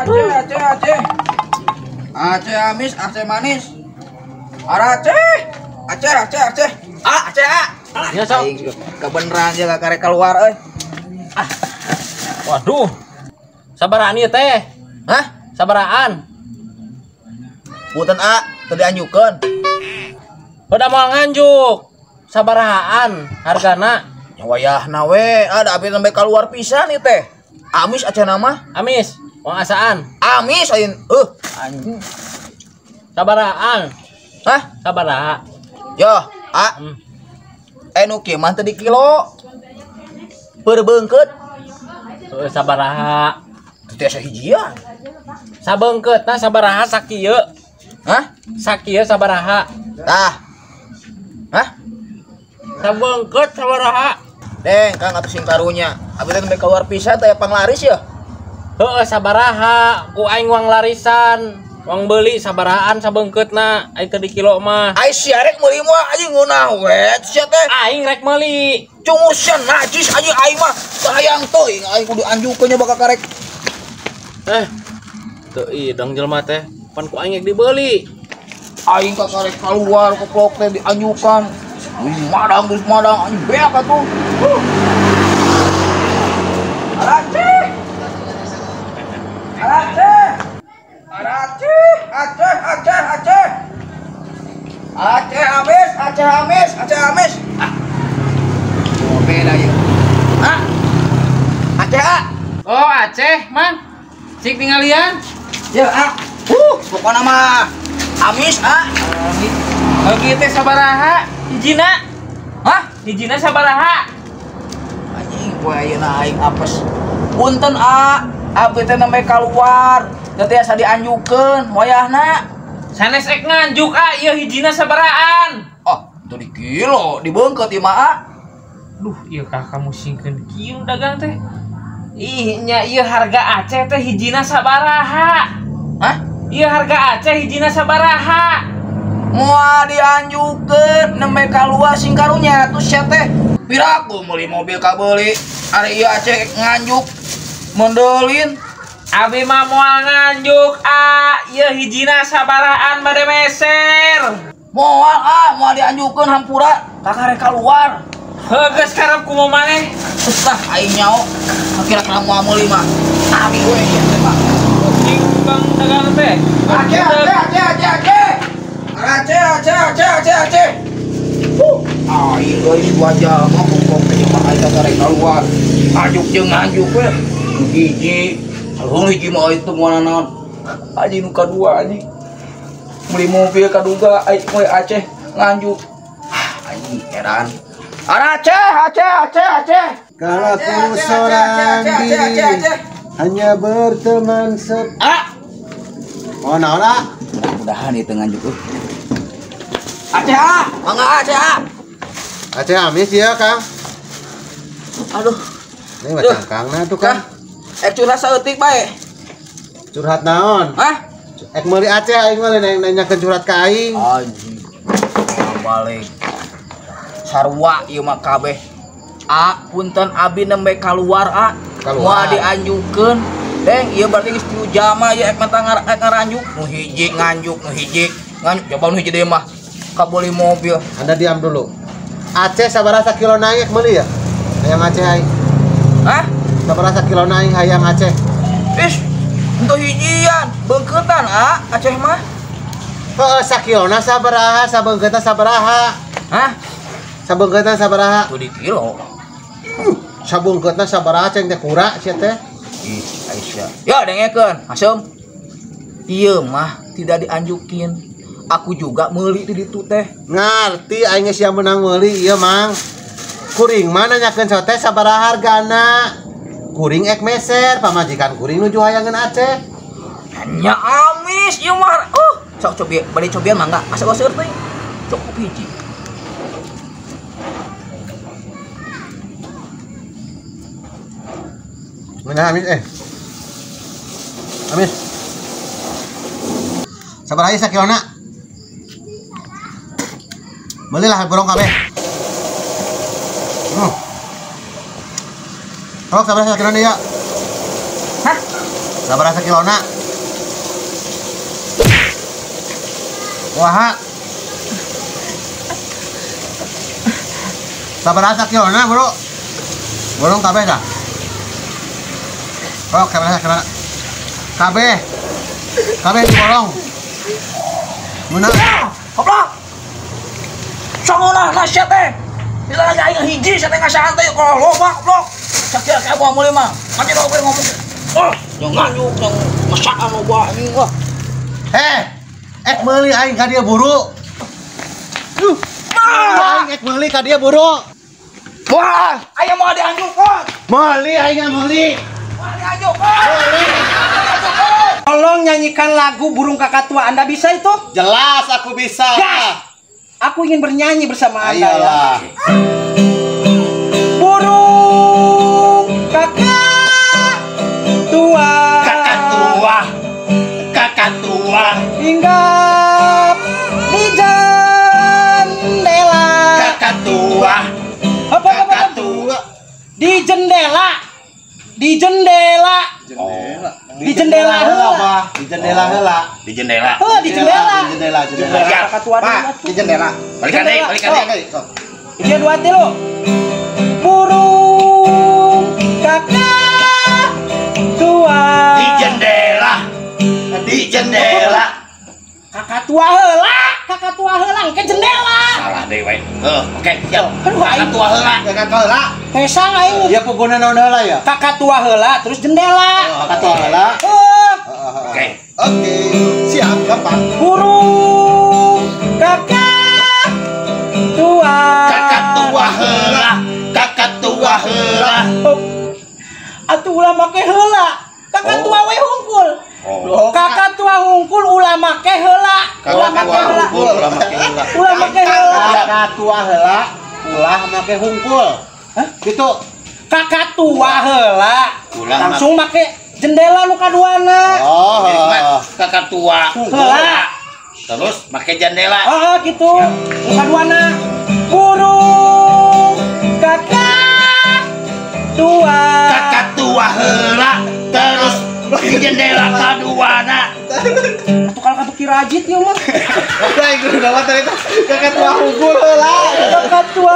Aceh, Aceh, Aceh. Aceh amis, Aceh manis. Aceh. Aceh, Aceh, Aceh. Ah, Aceh, ah. Ya sok. Kebeneran dia gak karek keluar euy. Ah. Waduh. Sabaraan ieu teh. Hah? Sabaraan. Punten a, teu dianjukeun. Udah mau nganjuk. Sabarahaan hargana. Ya wayahna we, ada abi sampai keluar pisan ieu teh. Amis Aceh nama. Amis, wong asaan. Amis aing. Anjing. Sabarahaan. Hah? Sabaraha. Yo, a. Nu kieu mah teu di kilo. Perbeungkeut. Heuh, sabaraha. Teu tiasa hijian. Sabeungkeutna sabaraha sakieu? Hah? Sakieu sabaraha? Tah. Hah? Sabeungkeut sabaraha? Deng, Kang atuh sing karunya. Abi teh nembe keluar pisan teh panglaris ya. Heuh, sabaraha ku aing wang larisan. Wang beuli sabarahaan sabeungkeutna, aing teu di kilo mah. Ai sia rek meuli mah anjing ngeunah we sia teh. Aing rek meuli. Cungur sia najis anjing aing mah teu hayang teuing aing kudu anjukeun nya bakal karek. Teu idang jelema teh, pan ku aing rek dibeuli. Aing ka karek keluar koplok teh dianjukan. Wih, madang geus madang anjing beak atuh. Aceh. Aceh. Aceh, Aceh, Aceh, Aceh. Aceh amis, Aceh amis, Aceh amis. Ah. Oh, beda ieu. Ah. Aceh, ah. Oh, Aceh, Mang. Cik tinggalian. Ya, ah. Pokona mah amis, ah. Amis. Kalau kieu teh sabaraha? Hijina. Hah? Hijina sabaraha? Anjing, poe ayeuna aing apes. Punten, ah. Abdi teh nembe kaluar. Teu tiasa dianjukeun wayahna. Sanes ek nganjuk ah, ieu hijina sabaraan. Oh, teu di kilo, dibeungkeut ieu mah ah. Duh, ieu kah kamu singkeun kieu dagang teh. Ih, nya ieu harga Aceh teh hijina sabaraha? Hah? Ieu harga Aceh hijina sabaraha? Moal dianjukeun nembe kaluar sing karunya atuh sia teh. Piraku meuli mobil kabeuli, ari ieu Aceh nganjuk mendelin. Abi mah moal nganjuk ah, ieu hijina sabaraan bade meser. Moal ah, moal dianjukeun hampura, kakarek kaluar. Heuh, geus karep kumaha maneh? Geus lah aing nyao. Kira-kira moal meuli mah. Abi we ieu teh mah. Cing tukang dagang teh. Aceh, Aceh, Aceh, Aceh, Aceh. Aceh, Aceh, Aceh, Aceh, Aceh. Aing geus wajah mah pokok teh mah aing kakarek kaluar. Anjuk jeung nganjuk we. Hiji Alhung hiji mah itu moal naon. Anjing nu kadua anjing. Meuli mobil kaduga aing we Aceh nganjuk. Ah, anjing heran. Aceh, Aceh, Aceh, Aceh. Kalau ku seorang diri hanya berteman sep. Ah. Oh, naon ah? Mudah-mudahan ieu teu nganjuk euy. Aceh ah, mangga Aceh ah. Aceh amis ya, Kang. Aduh. Ini mah cangkangna tuh, Kang. Ek curhat saeutik bae. Curhat naon? Hah? Ek meuli Aceh aing mah nanyakeun curhat ka aing. Anjing. Balik. Sarua ieu mah kabeh. A, punten abi nembe kaluar a. Moal dianjukeun. Deng, ieu berarti geus tilu jama ieu ek mata ek ngaranjuk. Nu hiji nganjuk, nu hiji nganjuk. Coba nu hiji deui mah kabeuli mobil. Anda diam dulu. Aceh sabaraha sakilo naik meuli ya? Hayang Aceh aing. Hah? Sabaraha sakilo naik hayang Aceh? Ih, untuk hijian, beungkeutan ah, Aceh mah. Heeh, sakilona sabaraha, sabeungkeutna sabaraha? Hah? Sabeungkeutna sabaraha? Tuh di kilo. Sabeungkeutna sabaraha ceng teh kura sia teh. Ih, Aisyah. Ya dengekeun, Asem. Ieu mah tidak dianjukin. Aku juga meuli di ditu teh. Ngarti aing geus sia meunang meuli ieu, Mang. Kuring mah nanyakeun sote sabaraha hargana. Kuring ek meser, pamajikan kuring nuju hayangeun Aceh. Nya amis ieu mah. Sok cobi, bade cobian mangga. Asa seueur teuing. Cukup hiji. Mana amis eh? Amis. Sabaraha sakilona? Belilah borong kabeh. Oh, sabaraha sakilona ya? Hah? Sabaraha sakilona? Wah. Sabaraha sakilona, Bro? Borong kabeh dah. Oh, kabeh. Kabeh. Kabeh diborong. Menang. Goblok. Songolah sia teh. Bila lagi aing hiji sia teh ngasaan teh kalau loba goblok. Sakieu ka gua meuli mah. Mati lo ngomong. Oh, yang nganyuk yang masakan loba anjing wah. Meuli aing ka dia buru. Aing ek meuli ka dia buru. Wah, aing mau dianjukkeun. Meuli aing meuli. Moal dianjukkeun. Meuli. Tolong nyanyikan lagu Burung Kakatua. Anda bisa itu? Jelas aku bisa. Gas! Aku ingin bernyanyi bersama Anda. Ayolah. Ya. Burung kakak tua. Kakak tua. Kakak tua. Hinggap di jendela. Kakak tua. Apa, kakak tua. Di jendela. Di jendela. Jendela. Di jendela heula. Di jendela heula. Di jendela. Heuh, di jendela. Di jendela, jendela. Kakak tua. Pak, di jendela. Balikan deui, balikan deui. Ieu dua tilu. Burung kakak tua. Di jendela. Di jendela. Kakak tua heula, kakak tua heula ke jendela. Salah deui we. Heuh, oke, siap. Aduh, aing Kakak tua heula. Kakak tua heula. Pesang aing. Ya pokona naon heula ya? Kakak tua heula terus jendela. Kakak tua heula. Heuh. Oke. Oke, siap gampang. Burung kakak tua. Kakak tua heula, kakak tua heula. Atuh ulah make heula. Kakak tua we hungkul. Oh. Kakak tua hungkul ulah make heula. Ulah make heula. Ulah make heula. Ulah make heula. Kakak tua heula, ulah make hungkul. Hah? Gitu. Kakak tua heula. Langsung make jendela nu kaduana. Oh, kakak tua heula. Terus make jendela. Heeh, gitu. Nu kaduana. Burung kakak tua. Kakak tua heula terus di jendela kaduana. Atuh kalau kabeki rajit ieu mah. Udah, itu udah tadi kakak tua hungkul heula. Kakak tua